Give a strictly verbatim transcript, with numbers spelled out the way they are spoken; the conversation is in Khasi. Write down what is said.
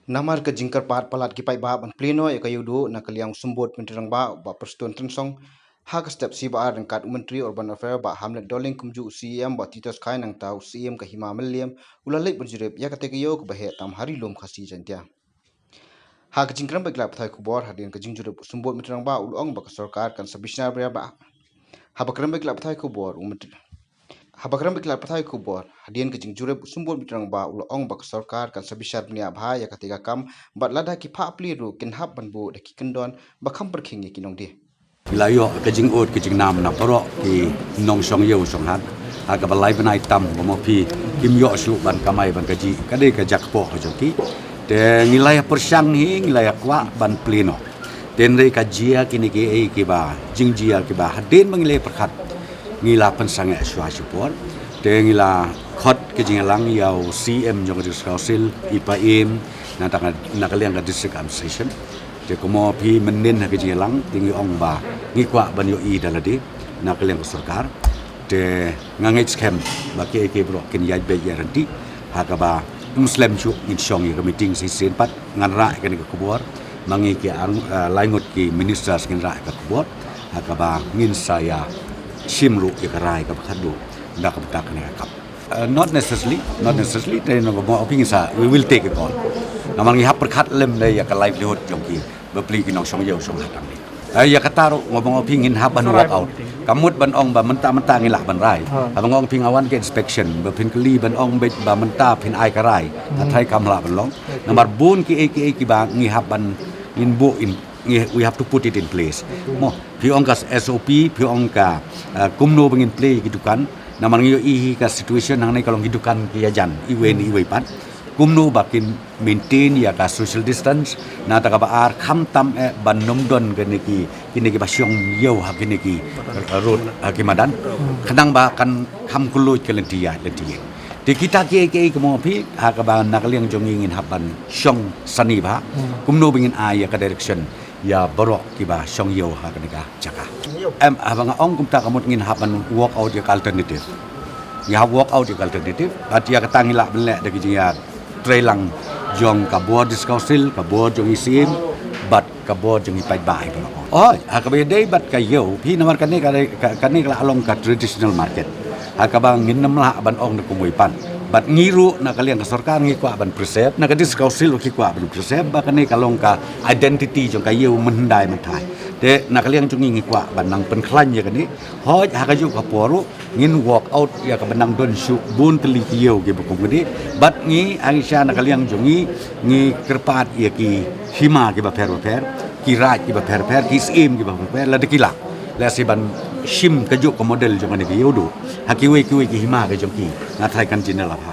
Namar ka jingkyrpad palat ki paidbah ban plie noh ïa ka ïew duh na ka liang u Symbud Myntri Rangbah Bah Prestone Tynsong, ha ka step shi ba ar ryngkat u Myntri Urban Affairs Bah Hamlet Dohling kumjuh u C E M Bah Titus Khai nangta u C E M ka Hima Mylliem u la leit ban jurip ïa kata ka ïew kaba heh tam ha Ri Lum Khasi Jaiñtia. Ha ka jingkren bad ki lad pathai khubor hadien ka jingjurip u Symbud Myntri Rangbah u la ong ba ka sorkar kan sa bishar bniah bha. Haba kren bad ki lad pathai khubor u Myntri Haba kren bad ki lad pathai khubor hadien ka jingjurip u Symbud Myntri Rangbah u la ong ba ka sorkar kan sa bishar bniah bha ïa kata ka kam bad lada ki phah plie ruh kin hap ban buh da ki kyndon ba kham pyrkhing ïa ki nongdie. Ngi la ïoh ka jingud ka jingnam na baroh ki nongshong ïew shong hat ha kaba lai bnai tam ba mo phi kim ïoh shuh ban kamai ban kajih, ka dei ka jaka kpoh ka jong ki. Te ngi la ïa pyrshang hi, ngi la ïa kwah ban plie noh. Te hynrei ka jia kine kiei kiba jingjia kiba hadien ba ngi la ïa pyrkhat ngi la pynsangeh shuwa shuwa por. Te ngi la khot ka jingïalang ïa u C E M jong ka District Council i Paiem na ka liang ka District Administration. Te kumno phi mynnin ha ka jingïalang te ngi ong ba ngi kwah ban ïohi da lade na ka liang ka sorkar. Te nga ngeit skhem ba kiei kiei baroh kin ïaid beit ïaid ryntih ha kaba ym slem shuh ngin shong ïa ka meeting shisien pat. Ngan rah ïa kane ka khubor ma ngi ki ar, eh, lai ngut ki ministers ngin rah ïa ka khubor ha kaba ngin sa ïa shim ruh ïa ka rai kaba khadduh da kaba tak kane ka kam. Uh, not necessarily, not necessarily. Te ngi ba mo phi ngin sa, we will take a call. Namar ngi hap pyrkhat lem da ïa ka livelihood jong ki bapli ki nongshong ïew shong hat hangne. Eh, ïa kata ruh ngi ba mo phi ngin hap ban walk out. Ka mut ban ong ba mynta mynta ngi lah ban rai. Haba nga ong phi nga wan ka inspection ba phin kylli ban ong beit ba mynta phin ai ka rai. Ka thai kam lah ban long. Namar bun kiei kiei kiba ngi hap ban ngin buh in, ngi, we have to put it in place. Mo, phi ong ka S O P, phi ong ka, eh, kumno ba ngin plie ki dukan. Namar ngi ïohi hi ka situation hangne ka long ki dukan ki ïajan iwei na iwei pat. Kumno ba kin maintain ïa ka social distance, nangta kaba ar khamtam eh ban ym don kine ki, kine kiba shong ïew ha kine ki road, ha ki madan. Khnang ba kan kham kylluid ka lynti ïaid lynti ïeng. Te kita kiei kiei ki mo phi ha kaba na ka liang jong ngi ngin hap ban shong sani bha. Kumno ba ngin ai ïa ka direction ïa baroh kiba shong ïew ha kane ka jaka. Em, haba nga ong kumta ka mut ngin hap ban work out ïa ka alternative. Ngi hap work out ïa ka alternative. Bad ïa kata ngi lah ban leh da ki jingïatreilang jong ka bor District Council, ka bor jong i C M, bad ka bor jong i paidbah hi baroh. Oi, ha kaba ïadei bad ka ïew phi namar kane ka, ka, kane ka la long ka traditional market. Ha kaba ngin ym lah ban ong da kumwei pat. Bad ngi ruh na ka liang ka sorkar ngi kwah ban preserve, na ka District Council ruh ki kwah ban preserve ba kane ka long ka identity jong ka ïew mynhyndai mynthai. Te na ka liang jong ngi ngi kwah ban nang pynkhlaiñ ïa kane. Hooid ha kajuh ka por ruh ngin work out ïa kaba nang don shuh bun tylli ki ïew kiba kum kane. Bad ngi hangta na ka liang jong ngi ngi kyrpad ïa ki hima kiba pher bapher, ki raid kiba pher bapher, ki syiem kiba pher bapher, lada ki lah, lehse ban shim kajuh ka model jong kane ka ïew duh ha kiwei kiwei ki hima ka jong ki. Nga tharai kan jin da la bha.